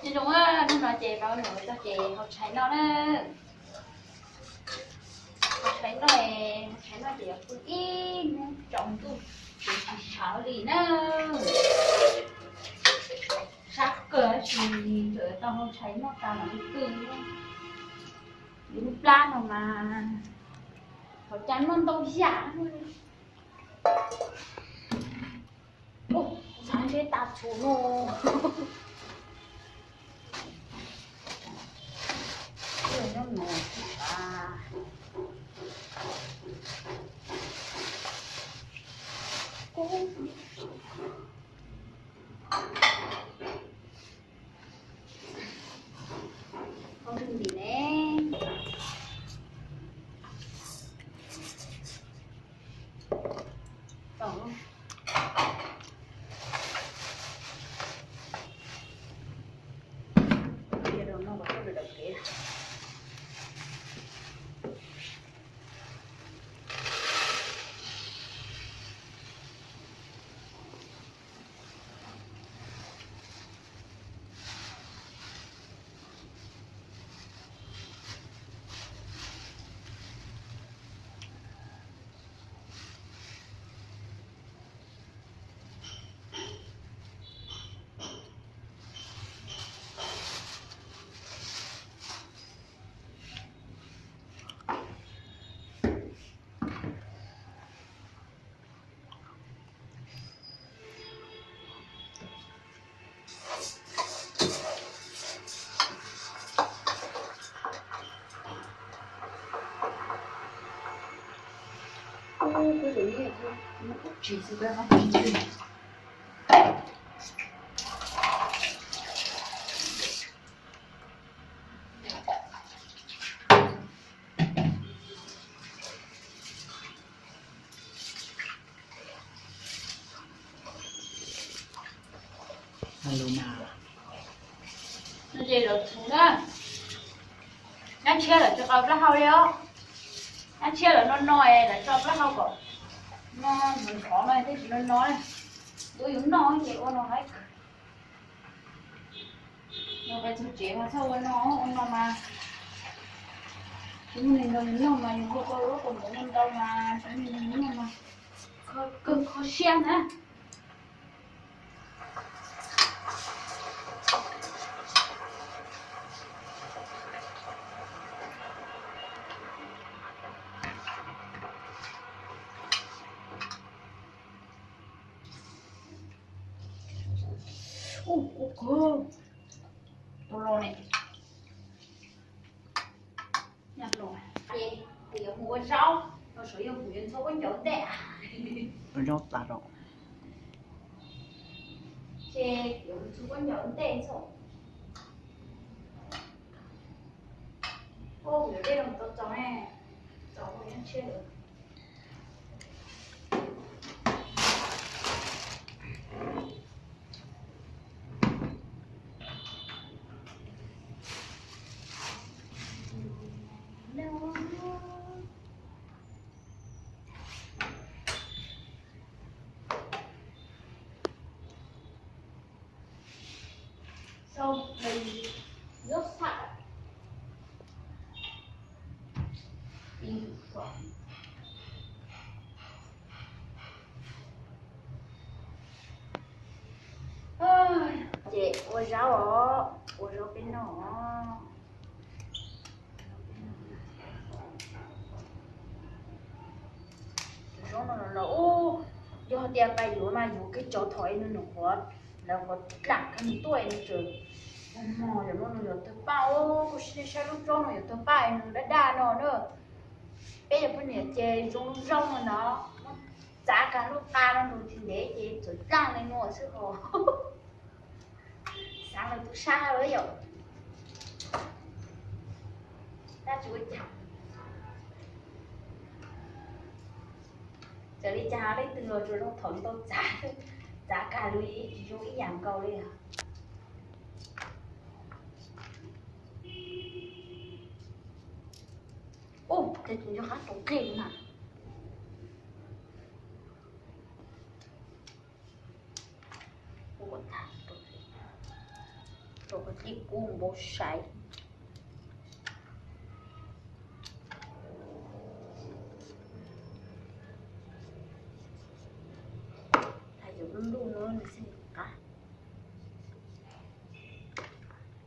Nyob zoo, hnub no ces pab yuav txog ces hau tshais noj na. Hau tshais noj, hau tshais noj ces yuav pw ib hnub tsaus ntuj ces tsis sawv li na. Sab kawg tab sis tseem tau hau tshais noj tas mam li pw. Lub plab no mas thaum cas noj ntau yam. Ub, txhav ntshe tas txhua no. Nyob no, koj ntim ne. No ces lawv txhuv na, nyab tshiab lawv tsis qau plaub hau li os. Nyab tshiab lawv no no es lawv tso plaub hau kom no, nws qhov no thiaj tsis no no. Ua yus noj ces ua no haib. Nws pais txog tsev mas txhob ua no, ua no mas tsis muaj neeg nrog nws noj mas yus ua koj ua koj mus ua ntau mas tsis muaj neeg nrog noj mas kawg kho siab na. Ub, ub, tus los ne. Ces kuv yuav mus ua zaub, no sav yog kuv yuav ntxhua khaub ncaws ua ntej. Ua zaub tas los. Ces kuv yuav mus ntxhua khaub ncaws ua ntej xwb. Ua kuv yuav dej los txaus txaus ne, txaus ua nyab tshiab lawm. Ces ua zaub os, ua zaub peb noj os. Zaub no los ub, yog tias pais yuav mas yuav kiag cov thaum es nws nyuam qhuav, lawv qhuav dlam kiag nws tuaj es nws tseem mos mos, yog no nws yuav tawg paj os. Kuv sim saib lub zaub no yuav tawg paj es nws daj daj no na. Peb cov poj niam ces zoo lub zaub no ntag, muab txav kiag lub qa no nrog tsis ntev ces txawm dlam li no xwb hos. Xav los twb sab lawm yom. Tab tsis ua cas. Txawm li cas leej twg los tsuas zoo thaum ntau txav, txav kag li tsis zoo ib yam nkaus li os. Ub, cas tsis nco qab rau qij na. Rau qij kub npau saiv.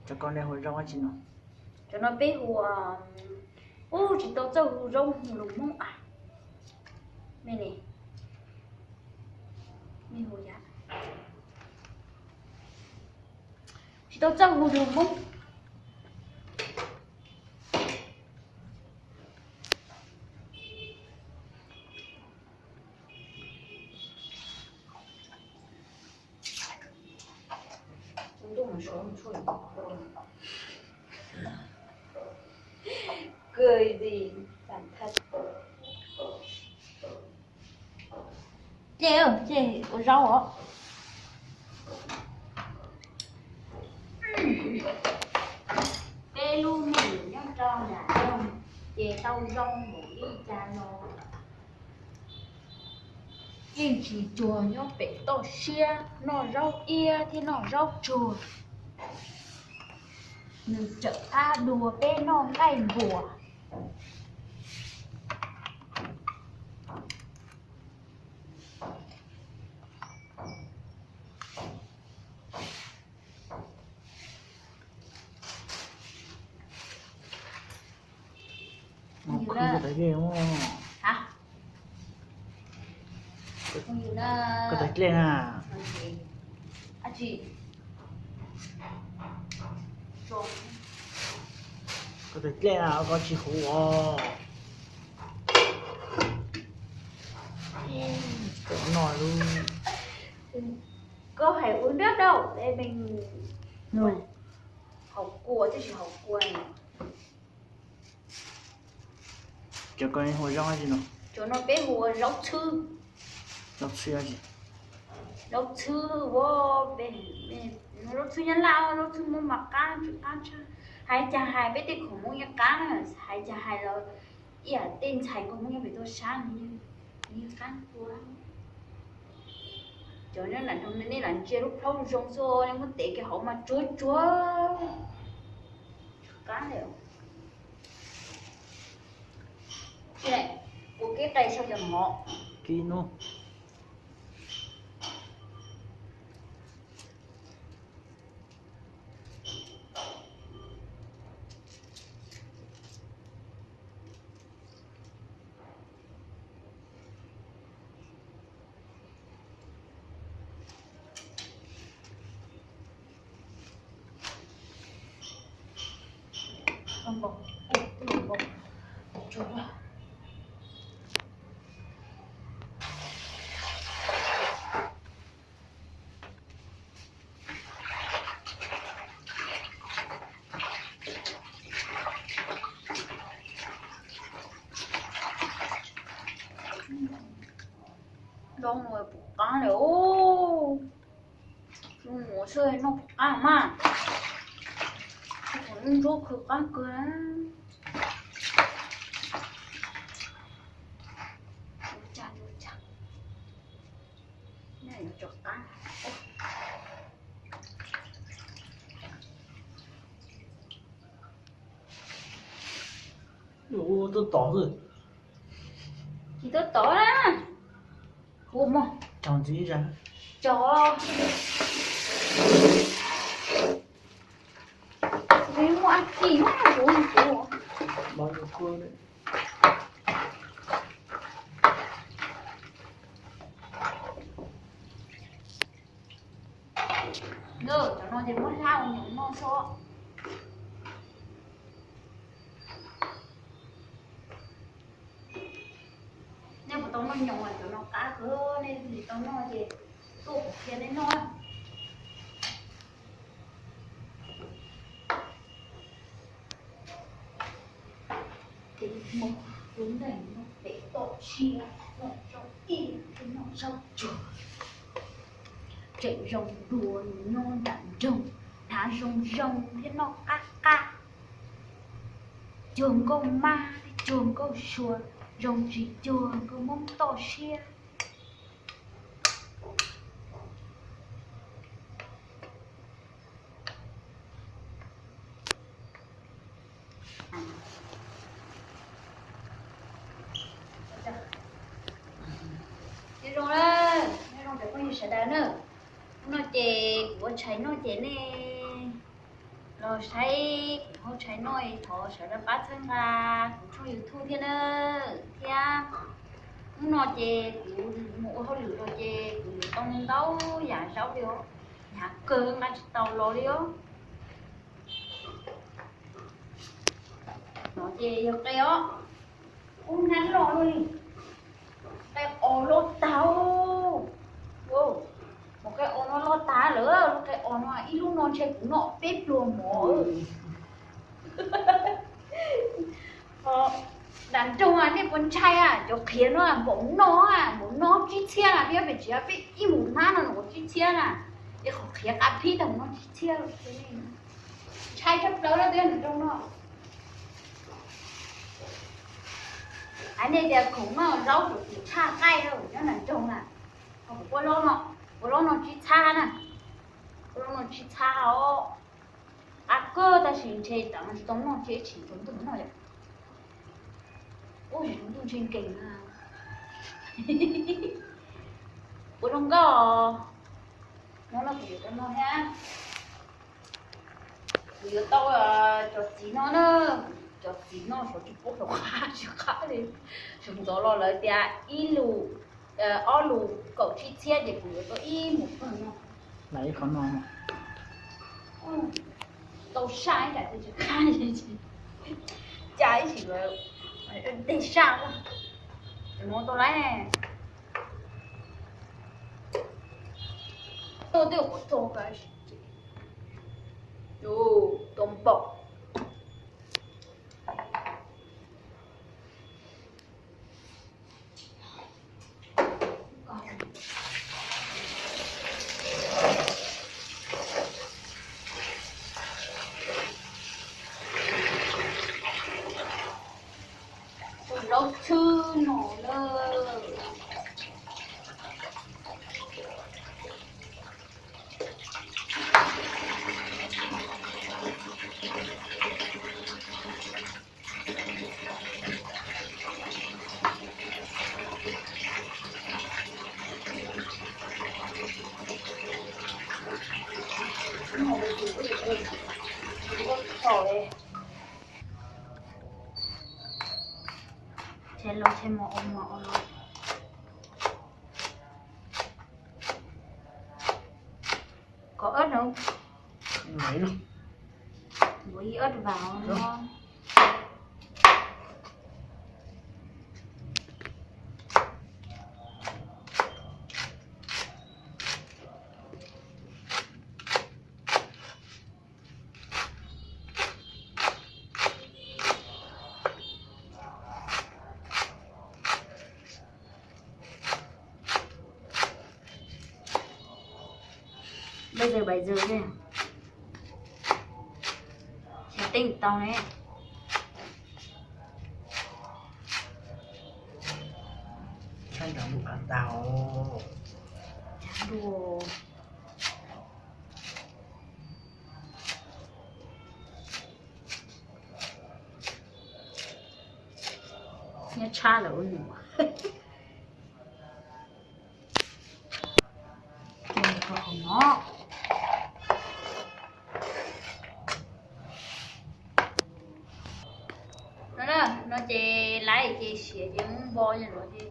Cov ko nej hu zoo dab tsi no? Cov no peb hu, ub, tsis tau txawj hu zaub hu lus Hmoob a. Nej ne, nej hu yam, tsis tau txawj hu lus Hmoob. Cia, cia ua zaub os. Peb lub neej nyob rau nram nroog ces tau zoo npaum li cas los yeej tsis cuag nyob pem toj siab noj zaub iab thiab noj zaub tsuag. Nws tseem qab dua peb noj nqaij npuas. Koj tawg dlej na. Koj tawg dlej na, koj tsis huv os. Koj noj lub. Koj hais ua nrab dauj, haus kua tab sis haus kua. Cov ko hu zaub dab tsi no? Cov no peb hu ua zaub txhwb. Zaub txhwb dab tsi? Zaub txhwb ua, zaub txhwb Nyab Laj, zaub txhwb Hmoob mas qab tsis qab tshaj. Hais cas hais peb tej khoom Hmoob yeej qab na, hais cas hais los ib yam tej ntxhais nkauj Hmoob nyob pem toj sab no yeej qab tua. Cov nyob nram nroog nej lam ntsia lub plaub zoo xwb, nej muab tev kiag hauv mas tsuag tsuag. Qab li. Ua kev qe sau cov mov. Nroo no puv qab li os. Zoo mus xwb noj puv qab mas. Ntsuab khw qab kawg. Tsis tau tod na. Kuv mus caum ntxiv. Caum. Muaj ab tsi na kuv kuv. Cov no ces muab hlab ua nyoos noj xwb. Nej puas tau noj nyoos, cov no qab kawg, nej tsis tau noj ces tuaj kuv qhia nej noj. Mus tus neeg no pem toj siab, noj zaub ib thiab noj zaub tsuag, tseem zoo dua nws nyob nram nroog, hnav zoo zoo thiab noj qab qab. Cuag nkauj mab thiab cuag nkauj sua, zoo tsis cuag nkauj Hmoob toj siab. Nyob zoo, nyob zoo cov phooj ywg sawv daws na. Hnub no ces kuv ua tshais noj ces nej los saib kuv ua tshais noj es thov sawv daws pab txhawb nqa kuv tshooj YouTube thiab na. Thiab hnub no ces kuv mus ua hauj lwm los ces kuv yuav tau ntau yam zaub li os, hnyav kawg nqa tsis tau los li os. No ces yog qe os, ub hnab loj li, qe os loj tag. Mus qe os no loj tag lawm, lub qe os no ib lub no ntshe kuv noj peb pluag mov. Nram nroog nej puas ntshai, cov qhiav no npaum no, npaum no tsib txhiab na, peb pem tsev peb ib mus hnab no nws tsib txhiab na, es qhov qhiav qab phib tag mus no tsib txhiab. Ntshai tshaj plaws na, twb nram nroog no. Hais nej tias khoom noj zaub tsuas tsis tshaj qaij nyob nram nroog na, ho kuv ua lub no, ua lub no tsib txhab na, ua lub no tsib txhab os. Qab kawg tab sis ntshe tam no tsis tau noj, ntshe ib chim tsaus ntuj noj yom. Ub, tsaus ntuj ntshe nkees na. Ua zoo nkauj. No no kuv yuav tau no thiab. Kuv yuav tau cov txiv no na, cov txiv no xyov tsis paub xyov qab tsis qab li. Xyov ntxov los lawv tias ib lus, ob lus kaum tsib txhiab ces kuv yuav tau ib mus pawg no. Ib qhov no tau saj ib cas tsis qab, cas ib sim dej saj. Mus tau lawm. Tuaj twb qhuav txog, tau npaum. Zaub tshwb no na. Ces los ces mus ua mus ua los. Có ớt không? Muối ít vào nó. Bây giờ bảy giờ rồi. Xyov teeb tau ne. Saib nrog lus qab ntau. Nrog. Nyob tshab lawm ua num. No, no ces lawv ces siav ces muab npo no ces,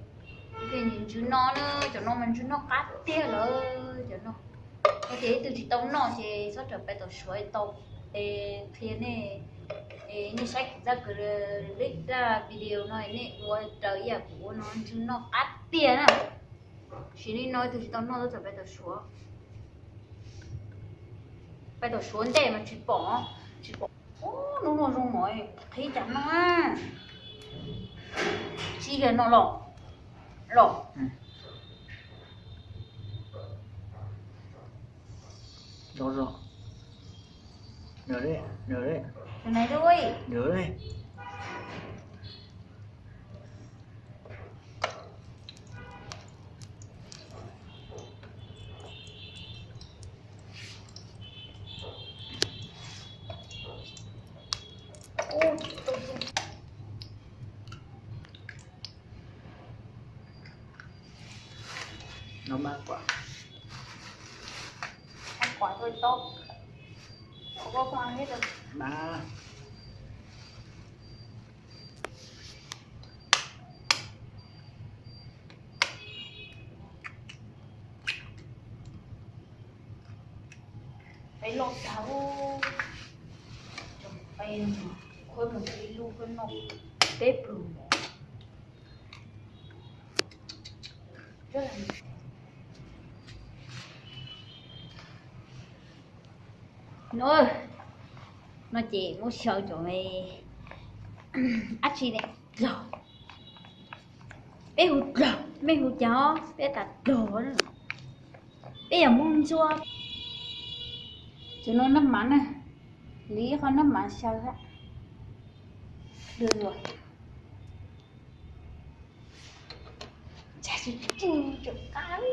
ces ntsws no na, cov no mas ntsws noj qab tiag lawm cov no. Ces ib tug tsis tau noj ces txhob rawm pais tom Suav tau. Es qhia nej, nej saib kuv zaj kwv lib zaj video no nej ua raws ib yam kuv ua no, ntsws noj qab tiag na. Sim neej no ib tug tsis tau noj txhob rawm pais tom Suav. Pais tom Suav ntej mas tsis pom, tsis pom. Ub, hnub no zoo mov qhib cas no. Tsis yog no los, los. Los, los. Los li, los li. Tus nai tub. Los li. No mas, kuam, kuam tau, kuam mas. Peb loj tag, peb khuab mus ib lub khuab noj peb pluag. No, no ces muab xyaw cov me dab tsi ne, dlog. Peb hu dlog, mej hu cas? Peb tas dlog. Peb yog Hmoob Ntsuab. Cov no nab mas na, li ib qho nab mas xyaw hab. Dlog. Ntshai tsis tsis tsis qab.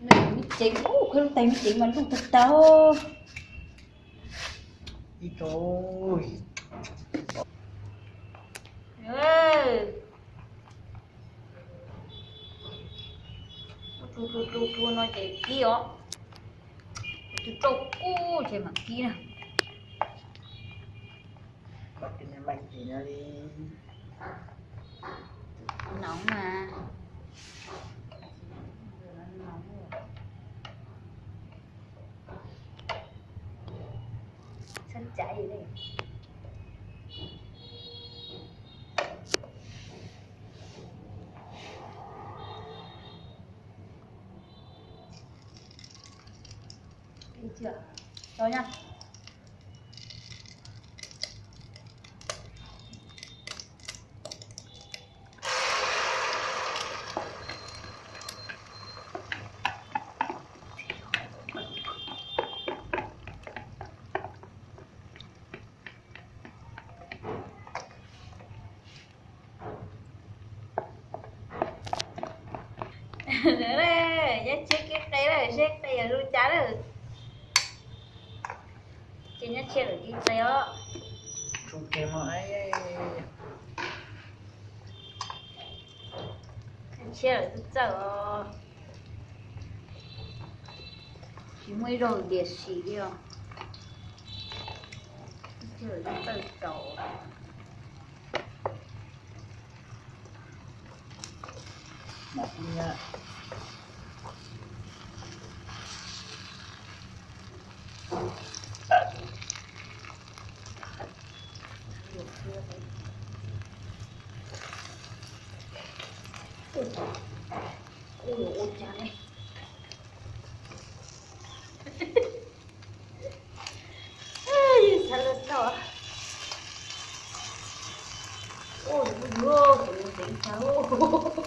Me ceev, ub, khuab lub tais me ceev mas luj tag tag. Ib tug. Tus tus tus tus no ces kib os. Tus rau kub ces mam kib na. Nov mas. Txhob cav li. Tau na. Nyob Tshia kib qe lawm, seb qe yog zoo cas lawm. Ces Nyob Tshia lawm kib qe os. Nyob Tshia lawm twb txawj os. Tsis muaj ib zaug diam sim li os. Nyob Tshia lawm twb txawj tsaus. Ua cas ne? Yeej txhawv tau. Ua, kuv mus ntev tag. Ua, ua, ua, ua, ua, ua, ua, ua, ua,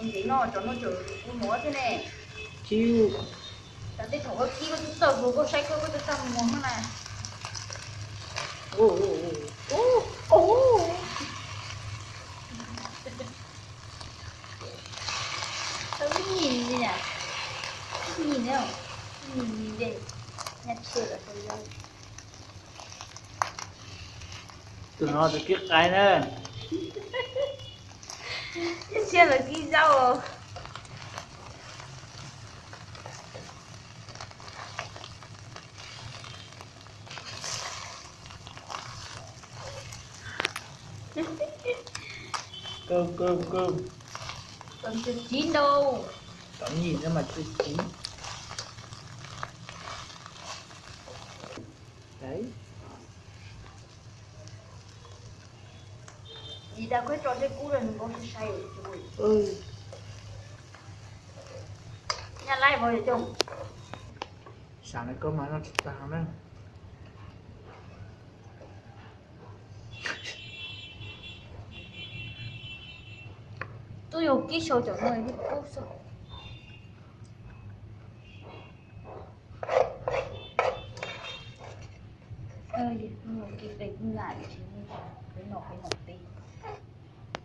Ntev no cov no tseem ua mov thiab ne. Tsis, tas tej thaum koj kib koj twb txawj hlua, koj saib koj koj twb txawj mus na. Txawj ib nyuag li na, ib nyuag li, ib nyuag li, Nyob Tshia lawm tau yau. Tus no tus kib qe na. Nyob Tshia lawm kib zaub. Kawg kawg kawg. Kom tsis ntau. Kom nyim no mas tsis ntau. Đấy. Cas koj tso tej kub rau nws nkaus sai sai. Nyab laj pom coob. Sam no koj mas noj tsis tag na. Twb yog kib sau cov no li kub xwb. Kib peb kub na, peb no peb no peb.